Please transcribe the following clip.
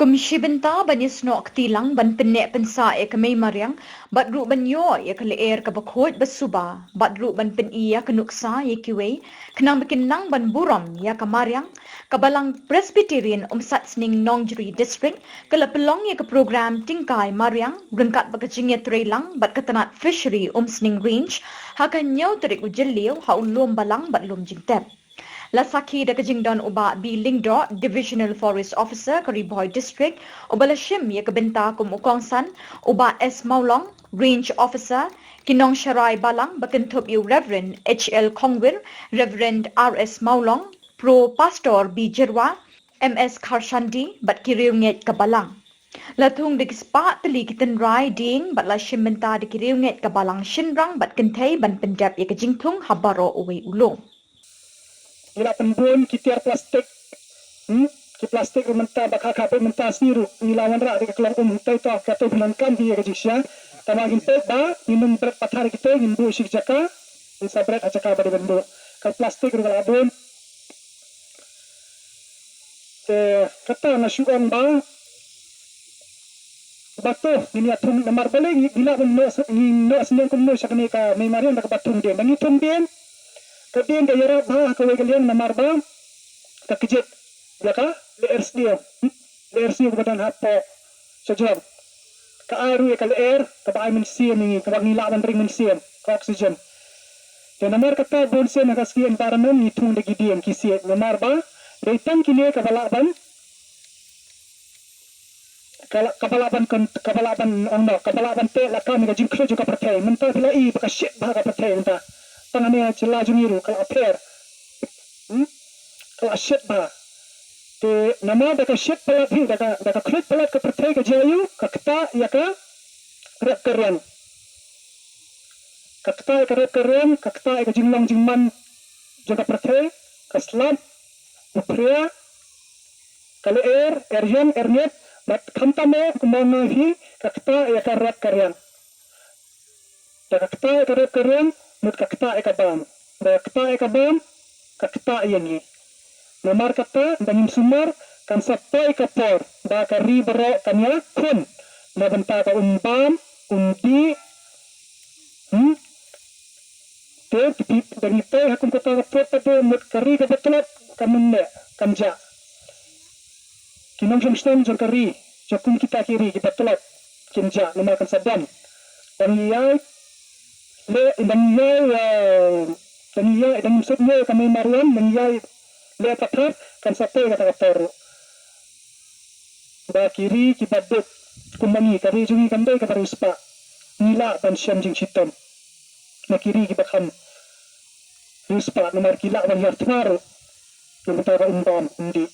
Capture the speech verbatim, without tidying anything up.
Kum shi bynta ban ïasnoh kti lang ban pynneh pynsah ïa ka mei mariang, bad ruh ban ïoh ïa ka lyer kaba khuid ba suba, bad ruh ban pyni ïa ka nuksa ïa kiwei, khnang ba kin nang ban burom ïa ka mariang, ka Balang Presbyterian Umsatsning Nongjri District ka la pynlong ïa ka program tyngkai mariang ryngkat bad ka jingïatreilang bad ka tnat Fishery Umsning Range ha ka hynñiew tarik u Jylliew ha u lum balang bad lum jingtep. La sakhi da ka jingdon u Bah B Lyngdoh, Divisional Forest Officer ka Ri Bhoi District, uba la shim ïa ka bynta kum u kongsan, u Bah S Mawlong, Range Officer, ki nongsharai balang ba kynthup ïa u Reverend H L Khongwir, Reverend R S Mawlong, Pro Pastor B Jyrwa, M S Kharshandi bad ki riewngeit ka balang. La thung da ki spah tylli ki tynrai dieng bad la shim bynta da ki riewngeit ka balang shynrang bad kynthei ban pyndep ïa ka jingthung ha baroh uwei u lum. Ngi la pynbun ki tiar plastik. Hmm? Ki plastik ruh mynta ba kha kha peit mynta sngi ruh ngi la wanrah da ka klong um hangtei to, kato phi donkam hi ïa ka jingshisha. Tangba ngin peit ba ngin ym bret pathar ïa kito, ngin buh shi jaka, ngin sa bret ha jaka ba dei ban buh. Ka plastik ruh ka la bun. Te kata nga shu ong ba, ba to ngin ïa thung namar balei ngi, ngi lah ban noh, ngi noh sngewbha kumno sha kane ka mei mariang da kaba thung dien. Ba ngi thung dien, ka dien ka ïarap bha ha kawei ka liang namar ba ka kjit ïa ka lyer sniew. Hmm? Lyer sniew kaba don hapoh shajrong. Ka ai ruh ïa ka lyer kaba ai mynsiem ïa ngi, kaba ngi lah ban ring mynsiem, ka oxygen. Te namar kata bun sien ha ka sngi environment ngi thung da ki dien ki siej namar ba dei tang kine kaba lah ban, ka la, kaba lah ban kon-, kaba lah ban ong noh, kaba lah ban teh lakam ïa ka jingkhluit jong ka pyrthei. Mynta phi la i ba ka shit bha ka pyrthei mynta. Tang hangne ha jylla jong ngi ruh ka la pher. Hmm? Ka la shit bha. Te namar da ka shit palat hi, da ka, da ka khluit palat ka pyrthei ka jia aïu, ka ktah ïa ka rep ka riang. Ka ktah ïa ka rep ka riang, ka ktah ïa ka jinglong jingman jong ka pyrthei, ka slap, u phria, ka lyer, er ïong, er ngit, bad khamtam eh, kumba nga ong hi, ka ktah ïa ka rep ka riang. Da ka ktah ïa ka rep ka riang, mut ka ktah ïa ka bam. Da ka ktah ïa ka bam, ka ktah ïa ngi. Namar kata, da ngim sumar, kan sa poi ka por, ba ka ri baroh kan ïakhun na bynta ka um bam, um dih. Hmm? Te, te, te, da ngi poi ha kum kata ka por, te, mut ka ri kaba tlot, kan ym leh, kan jah. Ki nongshong shnong jong ka ri, jong kum kita ki ri kiba tlot, kin jah namar kan sa don. Da ngi ïai leh, da ngi ïai, eh, da ngi ïai, da ngim suk ïai ka mei mariang, da ngi ïai leh pathar, kan sa poi kata ka por ruh. Ba ki ri kiba duk kumba ngi, ka ri jong ngi kan dei kaba riewspah. Ngi lah ban shem jingshitom na ki ri kiba kham riewspah namar ki lah ban hiar thma ruh na bynta ka um bam um dih.